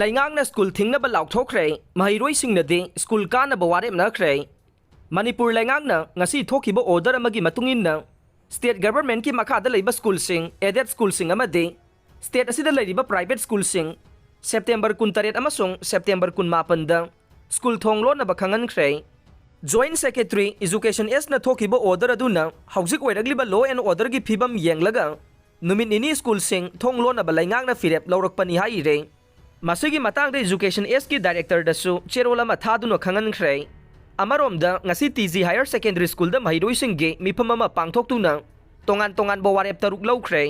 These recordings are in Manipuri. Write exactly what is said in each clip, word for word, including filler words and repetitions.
ꯂꯩꯉꯥꯛꯅ ꯁ꯭ꯀꯨꯜ ꯊꯤꯡꯅꯕ ꯂꯥꯎꯊꯣꯛꯈ꯭ꯔꯦ꯫ ꯃꯍꯩꯔꯣꯏꯁꯤꯡꯅꯗꯤ ꯁ꯭ꯀꯨꯜ ꯀꯥꯅꯕ ꯋꯥꯔꯦꯞꯅꯈ꯭ꯔꯦ꯫ ꯃꯅꯤꯄꯨꯔ ꯂꯩꯉꯥꯛꯅ ꯉꯁꯤ ꯊꯣꯛꯈꯤꯕ ꯑꯣꯔꯗꯔ ꯑꯃꯒꯤ ꯃꯇꯨꯡ ꯏꯟꯅ, ꯁ꯭ꯇꯦꯠ ꯒꯚꯔꯟꯃꯦꯟꯠꯀꯤ ꯃꯈꯥꯗ ꯂꯩꯕ ꯁ꯭ꯀꯨꯜꯁꯤꯡ, ꯑꯦꯗꯦꯗ ꯁ꯭ꯀꯨꯜꯁꯤꯡ ꯑꯃꯗꯤ ꯁ꯭ꯇꯦꯠ ꯑꯁꯤꯗ ꯂꯩꯔꯤꯕ ꯄ꯭ꯔꯥꯏꯚꯦꯠ ꯁ꯭ꯀꯨꯜꯁꯤꯡ ꯁꯦꯞꯇꯦꯝꯕꯔ ꯀꯨꯟꯇꯔꯦꯠ ꯑꯃꯁꯨꯡ ꯁꯦꯞꯇꯦꯝꯕꯔ ꯀꯨꯟꯃꯥꯄꯟꯗ ꯁ꯭ꯀꯨꯜ ꯊꯣꯡ ꯂꯣꯟꯅꯕ ꯈꯪꯍꯟꯈ꯭ꯔꯦ꯫ ꯖꯣꯏꯟꯠ ꯁꯦꯀ꯭ꯔꯦꯇꯔꯤ ꯑꯦꯖꯨꯀꯦꯁꯟ ꯑꯦꯁꯅ ꯊꯣꯛꯈꯤꯕ ꯑꯣꯔꯗꯔ ꯑꯗꯨꯅ ꯍꯧꯖꯤꯛ ꯑꯣꯏꯔꯛꯂꯤꯕ law and orderꯒꯤ ꯐꯤꯕꯝ ꯌꯦꯡꯂꯒ ꯅꯨꯃꯤꯠ ꯅꯤꯅꯤ ꯁ꯭ꯀꯨꯜꯁꯤꯡ ꯊꯣꯡ ꯂꯣꯟꯅꯕ ꯂꯩꯉꯥꯛꯅ ꯐꯤꯔꯦꯞ ꯂꯧꯔꯛꯄꯅꯤ ꯍꯥꯏꯔꯦ꯫ ꯃꯁꯤꯒꯤ ꯃꯇꯥꯡꯗ ꯑꯦꯖꯨꯀꯦꯁꯟ ꯑꯦꯁꯀꯤ ꯗꯥꯏꯔꯦꯛꯇꯔꯗꯁꯨ ꯆꯦꯔꯣꯜ ꯑꯃ ꯊꯥꯗꯨꯅ ꯈꯪꯍꯟꯈ꯭ꯔꯦ꯫ ꯑꯃꯔꯣꯝꯗ, ꯉꯁꯤ ꯇꯤ ꯖꯤ ꯍꯥꯌꯔ ꯁꯦꯀꯦꯟꯗꯔꯤ ꯁ꯭ꯀꯨꯜꯗ ꯃꯍꯩꯔꯣꯏꯁꯤꯡꯒꯤ ꯃꯤꯐꯝ ꯑꯃ ꯄꯥꯡꯊꯣꯛꯇꯨꯅ ꯇꯣꯉꯥꯟ ꯇꯣꯉꯥꯟꯕ ꯋꯥꯔꯦꯞ ꯇꯔꯨꯛ ꯂꯧꯈ꯭ꯔꯦ꯫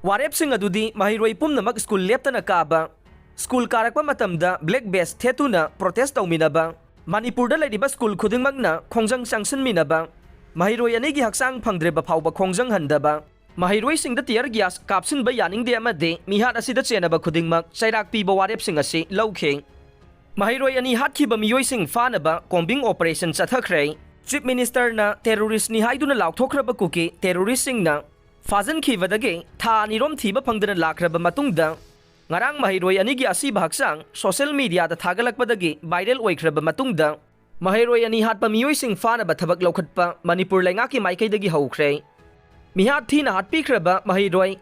ꯋꯥꯔꯦꯞꯁꯤꯡ ꯑꯗꯨꯗꯤ ꯃꯍꯩꯔꯣꯏ ꯄꯨꯝꯅꯃꯛ ꯁ꯭ꯀꯨꯜ ꯂꯦꯞꯇꯅ ꯀꯥꯕ, ꯁ꯭ꯀꯨꯜ ꯀꯥꯔꯛꯄ ꯃꯇꯝꯗ ꯕ꯭ꯂꯦꯛ ꯕꯦꯖ ꯊꯦꯠꯇꯨꯅ ꯄ꯭ꯔꯣꯇꯦꯁ ꯇꯧꯃꯤꯟꯅꯕ, ꯃꯅꯤꯄꯨꯔꯗ ꯂꯩꯔꯤꯕ ꯁ꯭ꯀꯨꯜ ꯈꯨꯗꯤꯡꯃꯛꯅ ꯈꯣꯡꯖꯪ ꯆꯪꯁꯤꯟꯃꯤꯟꯅꯕ, ꯃꯍꯩꯔꯣꯏ ꯑꯅꯤꯒꯤ ꯍꯛꯆꯥꯡ ꯐꯪꯗ꯭ꯔꯤꯕ ꯐꯥꯎꯕ ꯈꯣꯡꯖꯪ ꯍꯟꯗꯕ, ꯃꯍꯩꯔꯣꯏꯁꯤꯡꯗ ꯇꯤꯌꯔ ꯒ꯭ꯌꯥꯁ ꯀꯥꯞꯁꯤꯟꯕ ꯌꯥꯅꯤꯡꯗꯦ ꯑꯃꯗꯤ ꯃꯤꯍꯥꯠ ꯑꯁꯤꯗ ꯆꯦꯟꯅꯕ ꯈꯨꯗꯤꯡꯃꯛ ꯆꯩꯔꯥꯛ ꯄꯤꯕ ꯋꯥꯔꯦꯞꯁꯤꯡ ꯑꯁꯤ ꯂꯧꯈꯤ꯫ ꯃꯍꯩꯔꯣꯏ ꯑꯅꯤ ꯍꯥꯠꯈꯤꯕ ꯃꯤꯑꯣꯏꯁꯤꯡ ꯐꯥꯅꯕ ꯀꯣꯝꯕꯤꯡ ꯑꯣꯄꯔꯦꯁꯟ ꯆꯠꯊꯈ꯭ꯔꯦ꯫ ꯆꯤꯐ ꯃꯤꯅꯤꯁꯇꯔꯅ ꯇꯦꯔꯣꯔꯤꯁ꯭ꯠꯅꯤ ꯍꯥꯏꯗꯨꯅ ꯂꯥꯎꯊꯣꯛꯈ꯭ꯔꯕ ꯀꯨꯀꯤ ꯇꯦꯔꯣꯔꯤꯁ꯭ꯠꯁꯤꯡꯅ ꯐꯥꯖꯤꯟꯈꯤꯕꯗꯒꯤ ꯊꯥ ꯑꯅꯤꯔꯣꯝ ꯊꯤꯕ ꯐꯪꯗꯅ ꯂꯥꯛꯈ꯭ꯔꯕ ꯃꯇꯨꯡꯗ, ꯉꯔꯥꯡ ꯃꯍꯩꯔꯣꯏ ꯑꯅꯤꯒꯤ ꯑꯁꯤꯕ ꯍꯛꯆꯥꯡ ꯁꯣꯁꯤꯌꯦꯜ ꯃꯤꯗꯤꯌꯥꯗ ꯊꯥꯒꯠꯂꯛꯄꯗꯒꯤ ꯚꯥꯏꯔꯦꯜ ꯑꯣꯏꯈ꯭ꯔꯕ ꯃꯇꯨꯡꯗ, ꯃꯍꯩꯔꯣꯏ ꯑꯅꯤ ꯍꯥꯠꯄ ꯃꯤꯑꯣꯏꯁꯤꯡ ꯐꯥꯅꯕ ꯊꯕꯛ ꯂꯧꯈꯠꯄ ꯃꯅꯤꯄꯨꯔ ꯂꯩꯉꯥꯛꯀꯤ ꯃꯥꯏꯀꯩꯗꯒꯤ ꯍꯧꯈ꯭ꯔꯦ꯫ ꯃꯤꯍꯥꯠ ꯊꯤꯅ ꯍꯥꯠꯄꯤꯈ꯭ꯔꯕ ꯃꯍꯩꯔꯣꯏ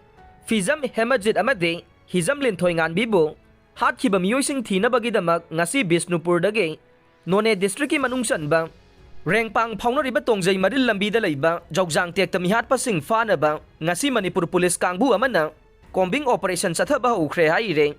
ꯐꯤꯖꯝ ꯍꯦꯃꯖꯤꯠ ꯑꯃꯗꯤ ꯍꯤꯖꯝ ꯂꯤꯟꯊꯣꯏꯉꯥꯟꯕꯤꯕꯨ ꯍꯥꯠꯈꯤꯕ ꯃꯤꯑꯣꯏꯁꯤꯡ ꯊꯤꯅꯕꯒꯤꯗꯃꯛ ꯉꯁꯤ ꯕꯤꯁꯅꯨꯄꯨꯔꯗꯒꯤ ꯅꯣꯅꯦ ꯗꯤꯁꯇ꯭ꯔꯤꯛꯀꯤ ꯃꯅꯨꯡ ꯆꯟꯕ ꯔꯦꯡꯄꯥꯡ ꯐꯥꯎꯅꯔꯤꯕ ꯇꯣꯡꯖꯩ ꯃꯔꯤꯜ ꯂꯝꯕꯤꯗ ꯂꯩꯕ ꯖꯧꯖꯥꯡ ꯇꯦꯛꯇ ꯃꯤꯍꯥꯠꯄꯁꯤꯡ ꯐꯥꯅꯕ ꯉꯁꯤ ꯃꯅꯤꯄꯨꯔ ꯄꯨꯂꯤꯁ ꯀꯥꯡꯕꯨ ꯑꯃꯅ ꯀꯣꯝꯕꯤꯡ ꯑꯣꯄꯔꯦꯁꯟ ꯆꯠꯊꯕ ꯍꯧꯈ꯭ꯔꯦ ꯍꯥꯏꯔꯦ꯫